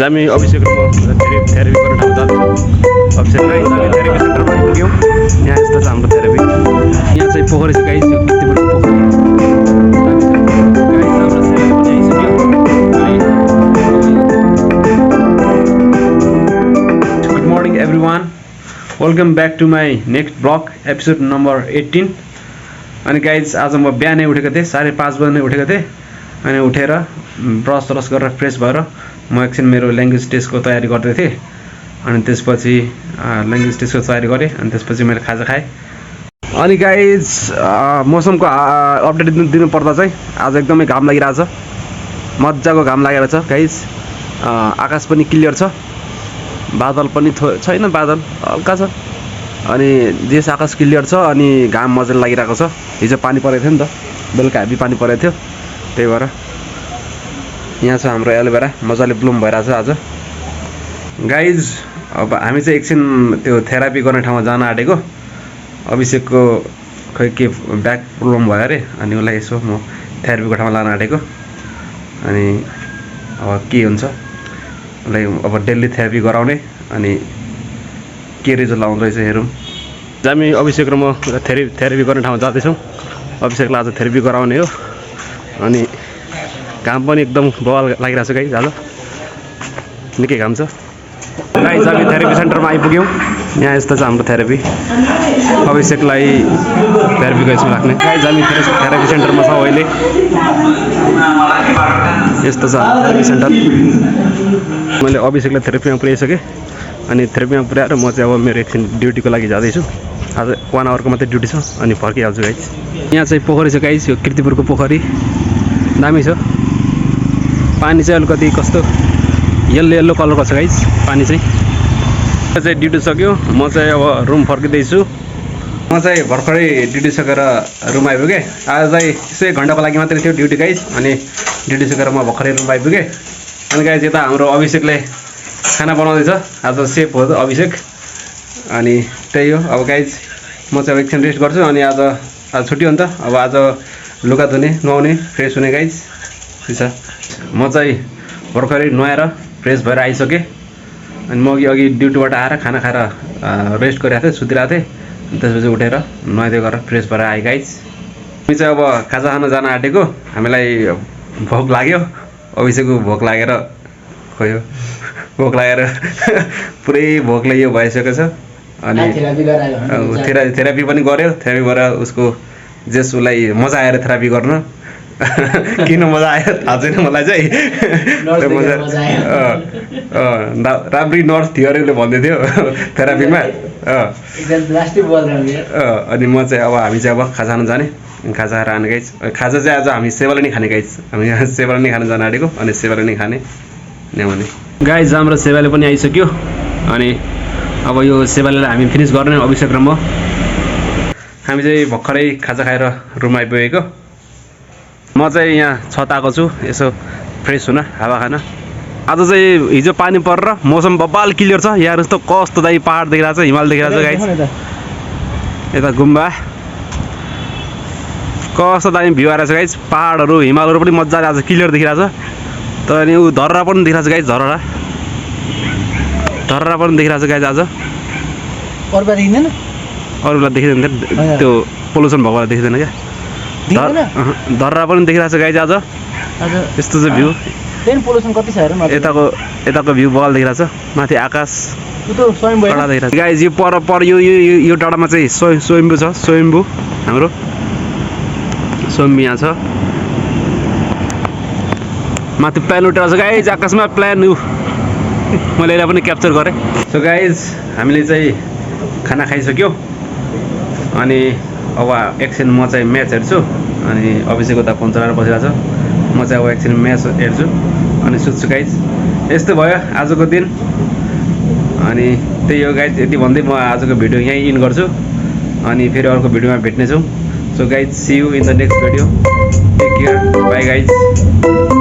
हामी अभिषेक र म थेरेपी गर्न ठाउँ जाँदैछौँ। अभिषेक गाइज हामी थेरेपी सेन्टरमा आइपुग्यौँ। यहाँ यस्तो छ हाम्रो थेरेपी। यहाँ चाहिँ पोखरी छ गाइज, यो किर्तिपुरको पोखरी। गाइज हाम्रो सेवा पनि आइसक्यो। Good morning everyone, welcome back to my next blog episode number 18। अनि गाइज आज म बिहानै उठेको थिएँ, 5:30 बजी उठेको थिएँ। अनि उठेर ब्रस गरेर फ्रेस भएर म एकछिन मेरो ल्याङ्ग्वेज टेस्टको तयारी गर्दै थिएँ। अनि त्यसपछि ल्याङ्ग्वेज टेस्टको तयारी गरेँ। अनि त्यसपछि मैले खाजा खाएँ। अनि गाइज मौसमको अपडेट दिनुपर्दा चाहिँ आज एकदमै घाम लागिरहेछ, मजाको घाम लागेको छ गाइज। आकाश पनि क्लियर छ, बादल पनि छैन, बादल हल्का छ। अनि देश आकाश क्लियर छ अनि घाम मजाले लागिरहेको छ। हिजो पानी परेको थियो नि त, बेलुका हेभी पानी परेको थियो, त्यही भएर यहाँ छ हाम्रो एलोभेरा मजाले ब्लुम भइरहेछ आज। गाइज अब हामी चाहिँ एकछिन त्यो थेरापी गर्ने ठाउँमा जान आँटेको। अभिषेकको खै के ब्याक प्रब्लम भयो अरे, अनि उसलाई यसो म थेरापीको ठाउँमा लान आँटेको। अनि अब के हुन्छ उसलाई अब डेली थेरापी गराउने अनि के रिजल्ट आउँदो रहेछ हेरौँ। हामी अभिषेक र म थेरापी गर्ने ठाउँमा जाँदैछौँ। अभिषेकलाई आज थेरापी गराउने हो। अनि घाम पनि एकदम बवाल लागिरहेको छ गाइज, आज निकै घाम छ। गाइज हामी थेरापी सेन्टरमा आइपुग्यौँ। यहाँ यस्तो छ हाम्रो थेरापी, अभिषेकलाई थेरापीको यसमा राख्ने। गाइज हामी थेरापी सेन्टरमा छौँ अहिले। यस्तो छ थेरापी सेन्टर। मैले अभिषेकलाई थेरापीमा पुर्याइसकेँ। अनि थेरापीमा पुर्याएर म चाहिँ अब मेरो एकछिन ड्युटीको लागि जाँदैछु। आज 1 आवरको मात्रै ड्युटी छ, अनि फर्किहाल्छु गाइज। यहाँ चाहिँ पोखरी छ गाइज, यो किर्तिपुरको पोखरी दामी छ। पानी चाहिँ अलिकति कस्तो येल्लो कलरको छ गाइज पानी चाहिँ। ड्युटी सक्यो, म चाहिँ अब रुम फर्किँदैछु। म चाहिँ भर्खरै ड्युटी सकेर रुम आइपुगेँ। आज चाहिँ यसो 1 घन्टाको लागि मात्रै थियो ड्युटी गाइज। अनि ड्युटी सकेर म भर्खरै रुम आइपुगेँ। अनि गाइज यता हाम्रो अभिषेकले खाना बनाउँदैछ, आज सेफ हो अभिषेक। अनि त्यही हो अब गाइज, म चाहिँ अब एकछिन रेस्ट गर्छु। अनि आज छुट्टी हो नि त, अब आज लुगा धुने, नुहाउने, फ्रेस हुने गाइज। छ म चाहिँ भर्खरै नुहाएर फ्रेस भएर आइसकेँ। अनि म अघि ड्युटीबाट आएर खाना खाएर रेस्ट गरिरहेको थिएँ, सुतिरहेको थिएँ। त्यसपछि उठेर नुहाइदियो गरेर फ्रेस भएर आएँ गाइज। हामी चाहिँ अब खाजा खान जान आँटेको। हामीलाई भोक लाग्यो, अभिषेकको भोक लागेर खोयो, भोक लागेर पुरै भोकले यो भइसकेको छ। अनि थेरापी पनि गऱ्यो। थेरापी गरेर उसको उसलाई मजा आएर थेरापी गर्न। किन मजा आयो थाहा छैन मलाई चाहिँ। राम्री नर्स थियो अरे उसले भन्दै थियो थेरापीमा। अनि म चाहिँ अब हामी चाहिँ अब खाजा खान जाने, खाजा खाएर आने गाइज। खाजा चाहिँ आज हामी सेवाले नै खाने गाइज। हामी यहाँ सेवाले नै खान जान आँटेको, अनि सेवाले नै खाने ल्याउने गाइज। हाम्रो सेवाले पनि आइसक्यो। अनि अब यो सेवाले हामी फिनिस गर्ने, अभिषेक र म। हामी चाहिँ भर्खरै खाजा खाएर रुम आइपुगेको। म चाहिँ यहाँ छत आएको छु यसो फ्रेस हुन, हावा खान। आज चाहिँ हिजो पानी परेर मौसम बब्बाल क्लियर छ। यहाँ जस्तो कस्तो दाइ पहाड देखिरहेको छ, हिमाल देखिरहेको छ गाइज। यता गुम्बा कस्तो दामी भ्यू आएको छ गाइज। पहाडहरू, हिमालहरू पनि मजाले आज क्लियर देखिरहेको छ। तर अनि ऊ धरहरा पनि देखिरहेको छ गाइज, धरहरा पनि देखिरहेको छ गाइज आज। अरूलाई देखिँदैन, अरूलाई देखिँदैन, त्यो पोल्युसन भएकोलाई देखिँदैन क्या। धरहरा पनि देखिरहेको छ गाइज आज। यस्तो छ भ्यू। पोल्युसन कति छ हेर न। यताको भ्यू बल देखिरहेको छ, माथि आकाश टाढा देखिरहेको छ गाइज। यो पर यो डाँडामा चाहिँ स्वयम्भू छ, स्वयम्भू हाम्रो स्वयम्भू यहाँ छ। माथि प्लान उठेको छ गाइज, आकाशमा प्लान। मैले यसलाई पनि क्याप्चर गरेँ। सो गाइज हामीले चाहिँ खाना खाइसक्यो। अनि अब एकछिन म चाहिँ म्याच हेर्छु। अनि अभिषेक उता फोन चलाएर बसिरहेको छ, म चाहिँ अब एकछिन म्याच हेर्छु अनि सुत्छु गाइज। यस्तो भयो आजको दिन। अनि त्यही हो गाइज, यति भन्दै म आजको भिडियो यहीँ इन गर्छु। अनि फेरि अर्को भिडियोमा भेट्नेछौँ। So guys see you in the next video. Take care, bye guys.